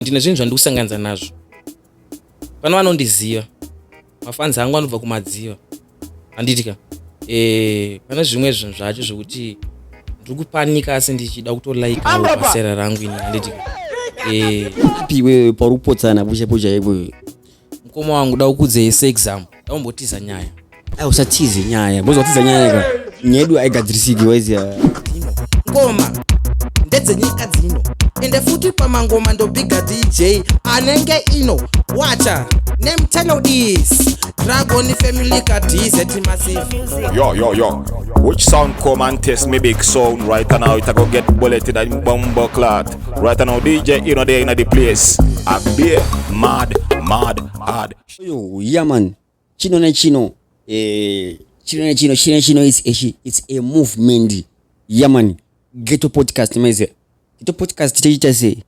Ndine zvinhu zvandiri kusanganidza nazvo. Pano vanondiziva. Mafanzi angu anobva kumadziva. Handiti ka? Eh, pane zvimwe zvinhu zvacho zvekuti ndiri kupanika asi ndichida kutolaikawo pasera rangu ini handiti ka? Eh, Iwe pauri kupotsana puchapo chaipo. Mukoma wangu da kukudzei seexample. Daumbotiza nyaya. Ai usatize nyaya. Bozo watiza nyaya ka. Nyaya yedu haigadzirisiki waiziya. Ngoma ndedzenyika dzino ende futi pamangoma ndobhiga DJ anenge ino wacha nemtelodis Dragon Family ka DZ Massive. Yo, yo, yo. Which sound come and test me big sound right now? It a go get bullet in a bumbo clot. Right now, DJ, you know they in the place. I be mad, mad, hard. Yo, yeah man. Chino nechino. Eh, chino nechino, chino nechino it's a, it's a movement. Yeah man. Ghetto podcast maize. Ghetto podcast tichaita sei?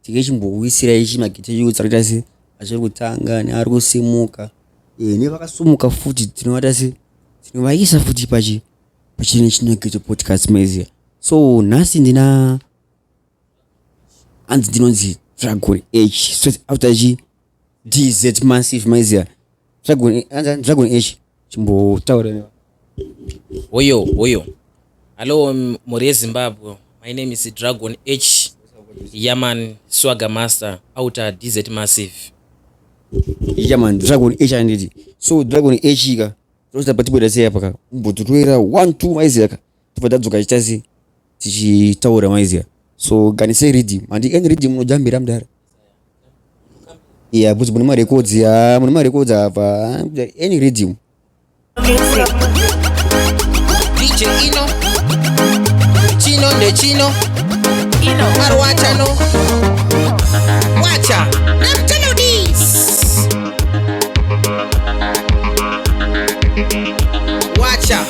Tichimbowisira ichi maghetto youths arikuita sei? Achiri kutanga neari kusimuka. Eh, nevakasimuka futi tinovata sei? Tinovaisa futi pachi pachino chino ghetto podcast maize. So nhasi ndina hanzi ndinonzi Dragon H straight after chi DZ Massive maiziya Dragon hanzi Dragon H chimbotaura ne Hoyo, hoyo. Hello mhuri yeZimbabwe. My name is Dragon H. Yaman Swagger Master outer DZ Massive. Yeah man, Dragon H handiti. So Dragon H ka toita patibuda sei apa ka kumbototoera 1 2 maiziya ka tobva tadzoka tichita sei tichitaura maiziya. So ganise rhythm handi any rhythm unojambira mudhara. Yeah, but mune marecords ya mune marecords apa any rhythm. DJ Ino Chino ndechino Ino Marwachano Wacha Nemtelodis Wacha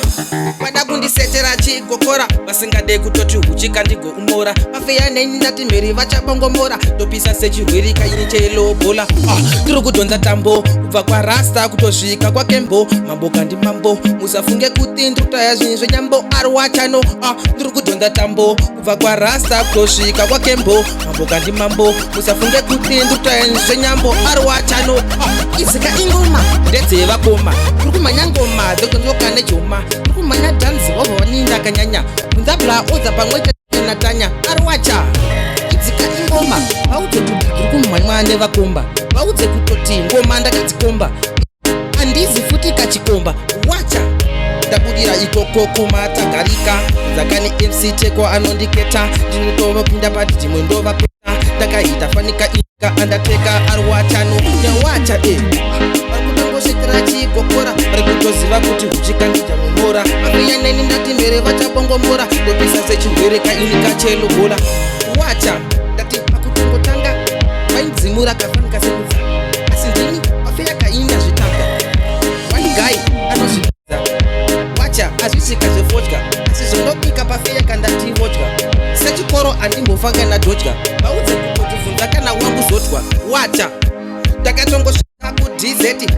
Vada kundisetera chigokora vasingade kutoti huchika ndigoumora pafeya neni ndati mhiri vachabongomora ndopisa sechirwere kaini chelobola ah, tiri kudhonza tambo kubva kwarasta kutosvika kwakembo mambo kandi mambo musafunge kuti ndiri kutaya zvinhu zvenyambo ari wachano ah, ndiri kudhonza tambo kubva kwarasta kutosvika kwakembo mambo kandi mambo musafunge kuti ndiri kutaya zvinhu zvenyambo ari wachano ah, izika ingoma ndedzevakoma tiri kumhanya ngoma dzekudonzoka nejoma tiri kumhanya dhanzi vobva vaninda akanyanya kunzabla odza pamwe chete natanya ari wacha idzika ingoma vaudze kuti ndiri kumhanywa nevakomba vaudze kutoti ngoma ndakadzikomba handizi futi kachikomba wacha ndabudira ikoko kumatagarika dzakani MC Teko anondiketa ndinotovapinda padhimwe ndovapeta ndakaita fanika ika andateka ari wachano newacha e vari kutongosvikira chigokora vari kutoziva kuti huchikandija mumora mafeya neni ndati mhere vachabongomora ndopisa sechirwere kaini kachelobola wacha ndati pakutongotanga vaidzimura kafanika semudza asi ndini mafeya kaini azvitanga one guy anozvi wacha azvisika zvefodya asi zvondobika pafeya kandati vodya sechikoro andimbofa kana dodya vaudze kutotibvunza kana wangu zodwa wacha ndakatongosvika kudz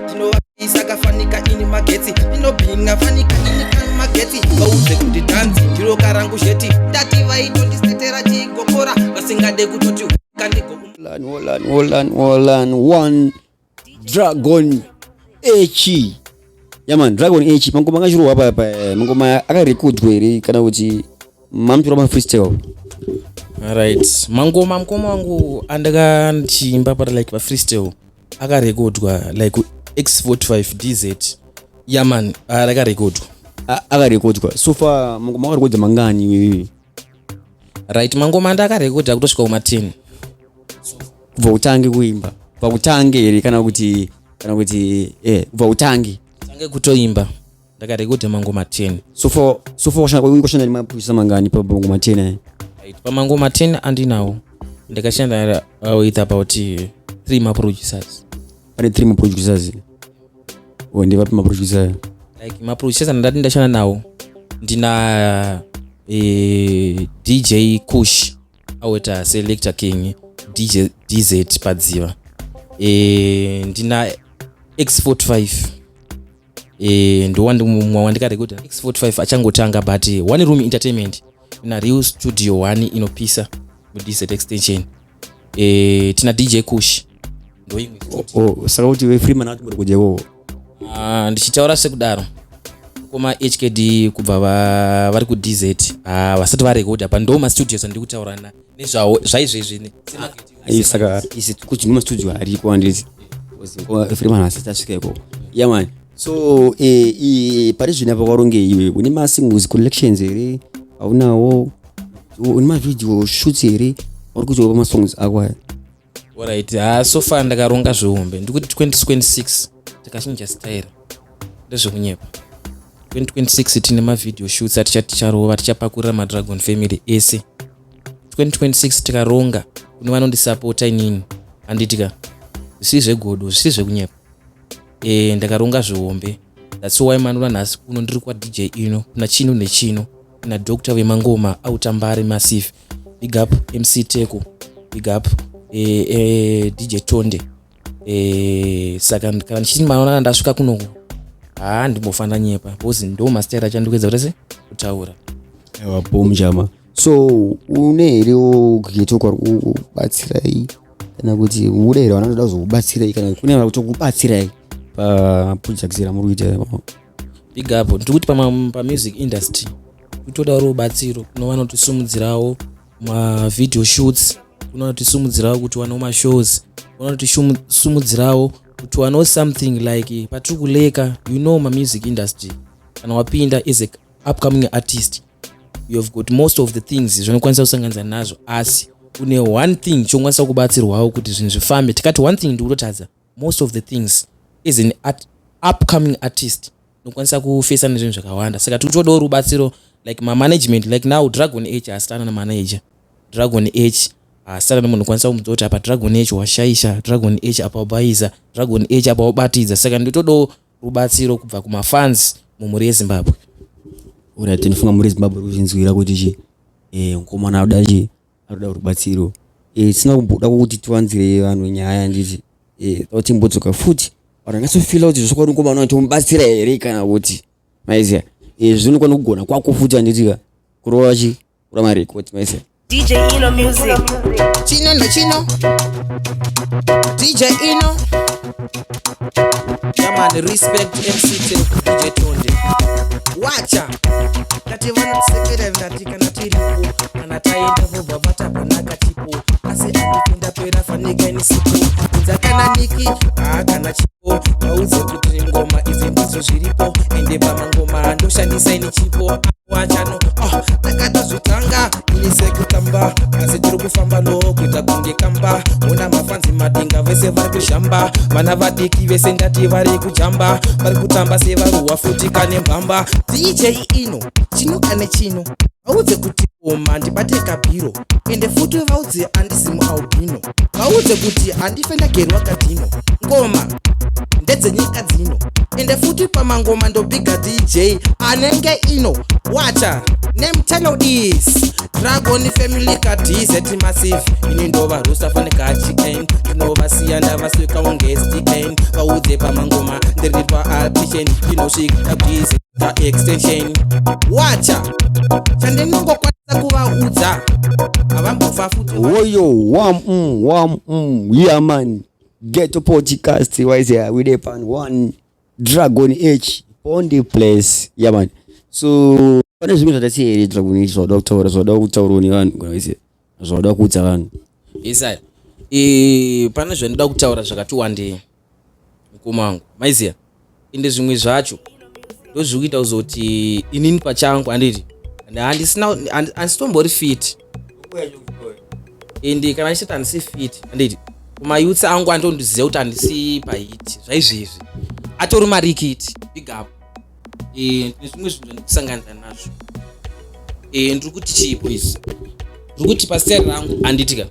ndinovapisa kafanika ini magetsi ndinobhinga fanika ini kamagetsi vaudze kuti dhanzi ndiro karangu zheti ndati vaitondisetera chigokora vasingade kutoti kandigo Olan, olan, olan, olan, one Dragon H. Yeah man, Dragon H. Mangoma akachirwa apa apa. Eh, mangoma akarekodwa here kana kuti mamutora ma freestyle? Right. Mangoma mukoma wangu andakandichiimba para like pa freestyle akarekodwa like X45 DZ. Yeah man, akarekodwa. Akarekodwa. So far mangoma akarekodwa mangani wewe? Right, mangoma andakarekodha kutosvika kuma 10. Kubva utange kuimba. Kubva utange here kana kuti kana kuti eh kubva utange. Tange kutoimba. Ndakarekodha mangoma 10. So far so far washanda washanda nemaproducer mangani pa mangoma 10 aya? Right, pamangoma 10 andinawo ndakashanda with about 3 maproducers. Pane 3 maproducers. Oh, ndevapi maproducer? Like maproducers andati ndashanda nawo ndina DJ Kush aweta Selector King, DJ DZ Padziva, ndina X45, ndowandimumwe wandikarekodha X45 achangotanga, but One Room Entertainment ina Real Studio 1 inopisa muDZ Extension. Tina DJ Kush, ndoimwe. Oh, saka kuti veFreeman ati muri kudya ikoko? Ah, ndichitaura sekudaro, koma HKD kubva vari kuDZ, ah, vasati varekodha pa ndo mastudios andiri kutaura nezvawo zvaizvezvi. Ai, saka isi kuti nemastudio ariko, handiti? Freeman asati asvika ikoko. Yeah man, so pari zvino apa kwaronge iwe une masingles collections here? Haunawo? Une mavideo shoots here uri kuzopa masongs ako aya? Alright, ha, so far ndakaronga zvihombe. Ndikuti 2026 takachinja style, ndezvekunyepa. 2026 tine mavideo shoots atichati ticharova, tichapakurira maDragon Family ese. 2026 tikaronga kune vanondisapota inini, handitika? Zvisiri zvegodo, zvisiri zvekunyepa. Ndakaronga zvihombe. That's why manona nhasi kuno ndiri kwaDJ Ino, kuna chino nechino, kuna Dr vemangoma autambare massive. Big up MC Teko, big up DJ Tonde. Saka kana ndichiti manoona ndasvika kunoku, haa, ndimbofanira nyepa because ndo mastyle achandikuedza kuti se kutaura. Aiwa, bom chama. So une herewo kugeto kwari kubatsirai, kana kuti uda here vanoda kuzokubatsirai, kana kune vari kutokubatsirai paproject ramuri kuita? Big up. Ndiri kuti pamusic industry kutoda rubatsiro kuno vanotisumudzirawo mavideo shoots, kuno vanotisumudzirawo kuti wanewo mashows, kuno vanotisumudzirawo kuti wanewo something like patiri kuleka. You know, mamusic industry, kana wapinda as a upcoming artist, you have got most of the things zvinokwanisa kusanganisa nazvo, asi une one thing chokwanisa kubatsirwawo kuti zvinhu zvifambe. Tikati one thing, ndikutotadza. Most of the things as an upcoming artist unokwanisa kufesa nezvinhu zvakawanda, saka tiri kutodawo rubatsiro like mamanagement. Like now Dragon H haasitana namanager, Dragon H haasitana nemunhu ukwanisa kumudza kuti apa Dragon H washaisha, Dragon H apa wabhaisa, Dragon H apa wabatidza. Saka nditodawo rubatsiro kubva kumafans mumhuri yeZimbabwe. Alright, ndinofunga mhuri yeZimbabwe iri kuzvinzwira kuti chi mukomana anoda chi anoda rubatsiro. Tisina kumboda kuti tiwanzire vanhu nyaya, nditi toda timbodzoka futi vanhu vanyatsofila kuti zvokwadi mukomana unotomubatsira here kana kuti, maiziya, zvinokwana kugona kwako futi, handitika? Kurova chi kurova marekodi, maiziya. DJ Ino Music. Chino nechino, DJ Ino. Yeah man, respect MC Teko, DJ Tonde. Wacha tati vanotisekera, ndati kana tiripo, kana taenda vobva vatapanaka chipo, asi andipinda pera fanika inisipo kunza kana niki haa kana chipo. Vaudze kuti ngoma idzi ndidzo zviripo, ende pamangoma ndoshandisa ini chipo wachano. Oh, takatozvitanga ini sekutamba, asi tiri kufamba lo kuita kunge kamba. Ona mafanzi madinga vese vari kuzhamba, vana vadiki vese ndati vari kujamba, vari kutamba sevaruwa futi kane mbamba. DJ Ino, chino kane chino, vaudze kuti oma ndibate kabhiro, ende futi vaudze handisi mualbino, vaudze kuti handife ndagerwa kadhino. Ngoma ndedzenyika dzino, ende futi pamangoma ndobhiga DJ anenge Ino. Wacha nemtelodis Dragon Family ka DZ Massive. Ini ndova rusta fanika chicken, ndinovasiya ndavasvika unge stn. Vaudze pamangoma ndiri paartition, ndinosvika dz ka extension. Wacha chandinongokwanisa kuvaudza, havambofa futi. Woyo wam wam yeah man, Ghetto Podcast wise here with a pan one Dragon H on the place. Yeah man, so pane zvimwe zvataisiya here, Dragon H, zvauda kutaura, zvauda kutaurawo nevanhu, kana wise zvauda kuudza vanhu? Isaya, pane zvandinoda kutaura zvakati wandei, mukoma wangu, maiziya. Ende zvimwe zvacho ndozviri kuita kuzoti inini pachangu handiti handisina, handisitombori fit. Ende kana ndichiti handisi fit, handiti kumayutsi angu andondiziva kuti handisi pahiti zvaizvezvi, atori marikiti. Big up. Ndine zvimwe zvinhu zvandikusanganisa nazvo. Ndiri kuti chipo izvi, ndiri kuti pasitari rangu, handitika?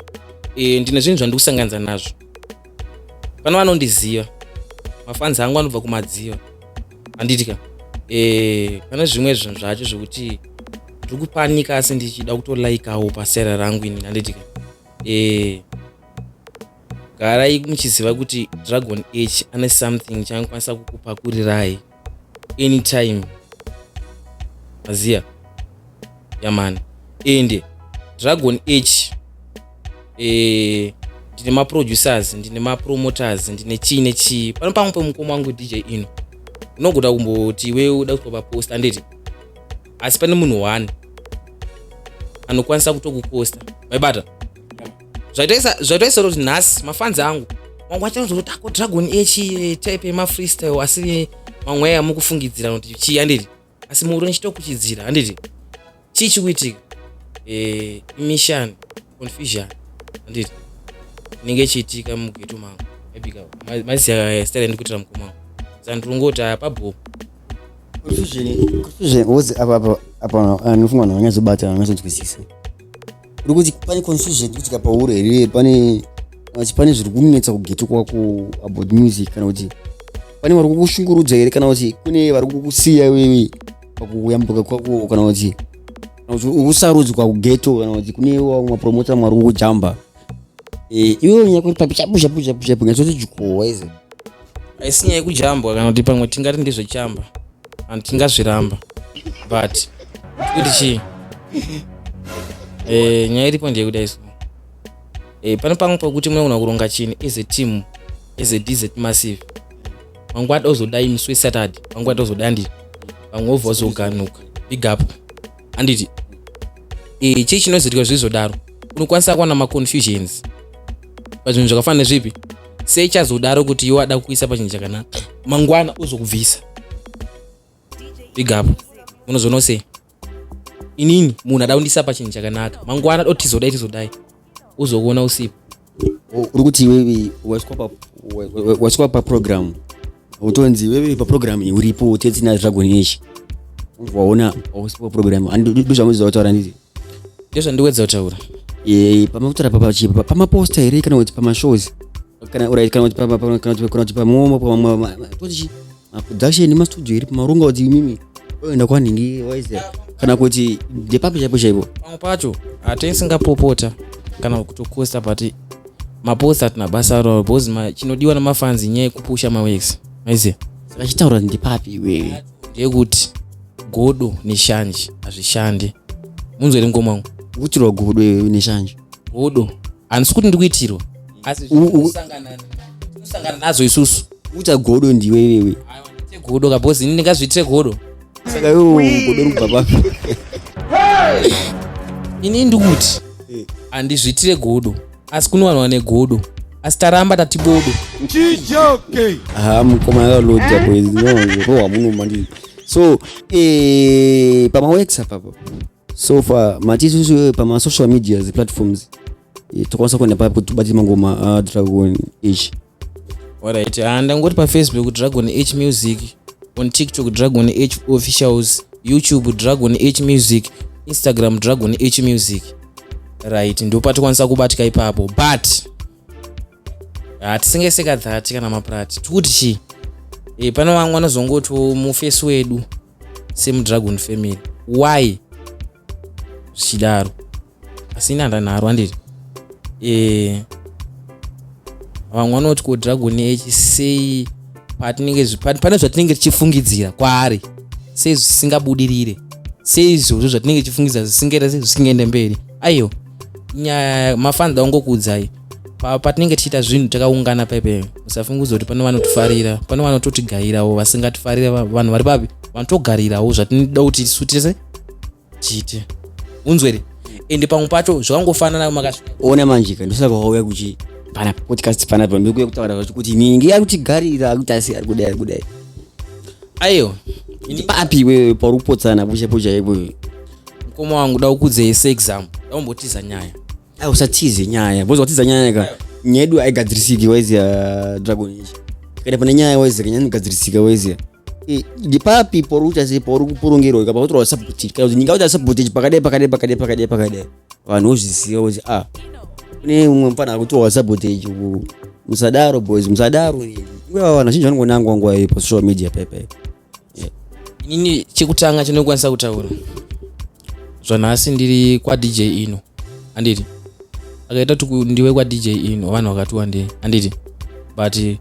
Ndine zvinhu zvandikusanganisa nazvo. Pano vanondiziva, mafanzi angu anobva kumadziva, handitika? Pane zvimwe zvinhu zvacho zvekuti ndiri kupanika, asi ndichida kutolaikawo pasera rangu inini, handitika? Garai muchiziva kuti Dragon H ane something chaanokwanisa kukupakurirai anytime, maziya. Yeah man, ende Dragon H Ndine maproducers, ndine mapromoters, ndine chii nechii. Pano pamwe pemukoma wangu DJ Ino, unogoda kumboti iwe uda kuitwa paposter, handiti? Asi pane munhu one anokwanisa kutokuposta, maibata? Zvaitaisa kuti nhasi mafans angu mamwe achazoti ako Dragon H type yemafreestyle, asi mamwe aya mukufungidzira kuti chii, handiti? Asi muri nichitokuchidzira, handiti? Chii chikuitika? Imishani confusion, handiti, inenge ichiitika mughetto mangu. Maybe maziya style ndikuitira mukoma wangu, saka ndirongoti aya pabho. Confusion wozi apa anofunga vanhu vanyatsobata, vanyatsonzwisisa. Uri kuti pane confusion kuitika pauri here? Pane kuti pane zviri kunetsa kughetto kwako about music, kana kuti pane vari kukushungurudza here, kana kuti kune vari kukusiya iwewe pakuyambuka kwako, kana kuti ukusarudzwa kughetto, kana kuti kune vamwe mapromota mwari kukujamba? Iwewe nyaya kuti papi chapu chapu chapu chapu nyatsoti jikowa ize. Haisi nyaya yekujambwa, kana kuti pamwe tingati ndezvechamba, handingazviramba, but kuti chii, nyaya iripo ndeyekudai. So pane pamwe pekuti munogona kuronga chinhu as a team, as a DZ Massive. Mangwana ozodai musi weSaturday, mangwana ozodai, handiti? Vamwe vobva vazoganuka, big up, handiti? Chii chinozoitika zvizodaro? Unokwanisa kuwana maconfusions pazvinhu zvakafanana nezvipi. Sei chazodaro kuti iwe ada kuisa pachinhu chakanaka, mangwana ozokubvisa? Big up, unozoona sei? Inini munhu ada kundisa pachinhu chakanaka, mangwana do tizodai, tizodai, uzokuona usipo. Uri kuti iwewe waiswa paprogram, utonzi iwewe paprogram iyi uripo, tetsina Dragon H, waona hausipo paprogram. Ndozvamuziva kutaura, nditi? Ndozvandiwedza kutaura. Pamakutaura pamaposter here, kana kuti pamashows, kana, alright, kana kuti pamomo toti maproduction nemastudio here, pamaronga kuti imimi oenda kwanhingi waiziya, kana kuti ndepapi chaipo chaipo? Pamwe pacho hatisingapopota kana kutokosta, but maposter hatina basa raro, because chinodiwa namafans inyaya yekupusha maworks, maiziya? Saka chitaura ndepapi iwewe. Ndeyekuti godo neshanje hazvishandi, munzwere mukoma wangu. Kuitirwa godo iwewe neshanje? Godo handisi kuti ndikuitirwa, asi tinosangana nazo isusu. Kuita godo ndiwe iwewe? Aiwa, ndiite godo ka, because ini ndingazviitire godo? Saka iwewe godo rikubva papi? Ini ndikuti handizviitire godo, asi kunowanwa negodo, asi taramba tati bodo. Ha, mukoma yakaloja, boys, rohwa muno mandiri. So pamaworks apapo, so far mati isusu pamasocial medias platforms, tokwanisa kuenda papi kuti tibate mangoma aDragon H? Alright, ndangoti paFacebook Dragon H Music, on TikTok Dragon H Officials, YouTube Dragon H Music, Instagram Dragon H Music. Right, ndopatikwanisa kubatika ipapo, but hatisingeseka that kana maprati tikuti chii. Pane vamwe vanozongoti mufesi wedu semuDragon family, why zvichidaro? Asi ini handanharo, handiti? Vamwe vanoti ko Dragon H sei patinenge pane zvatinenge tichifungidzira kwaari, sei zvisingabudirire, sei izvozvo zvatinenge tichifungidzira zvisingaita, sei zvisingaende mberi? Aiyo nyaya mafanida kungokuudzai, patinenge tichiita zvinhu takaungana paipai, musafungudza kuti pane vanotifarira, pane vanototigairawo vasingatifarira. Vanhu vari papi vanotogarirawo zvatinoda kuti isu tese tiite, unzwere? Ende pamwe pacho zvakangofanana makasvika. Ona manje ka, ndosaka wauya kuchi pana podcast panapa, ndikuya kutaura zvacho kuti ningi ari kutigarira, akuti asi ari kudai, ari kudai. Aiwa. Papi iwewe pauri kupotsana pusha pusha iwewe? Mukoma wangu, da kukudzei seexample, daumbotiza nyaya. Ai, usatize nyaya, boza watiza nyaya ka, nyaya yedu haigadzirisiki, waiziya? Dragon ichi kana pane nyaya, waiziya, nyaya inogadzirisika, waiziya? Ndipapi pauri kuita sei, pauri kuporongerwa, ikapa kutorwa sabotage, kana kuti ndingakuita sabotage pakadai, pakadai, pakadai, pakadai, pakadai, vanhu vozviziva kuti ah, kune umwe mufana akutorwa sabotage uku. Musadaro boys, musadaro. Nguva vanhu vazhinji vanongonangwa nguva iyi pasocial media paipai. Inini chekutanga chinokwanisa kutaura zvanhasi, ndiri kwaDJ Ino, handiti? Akaita kuti ndiwe kwaDJ Ino, vanhu vakati wandei, handiti? But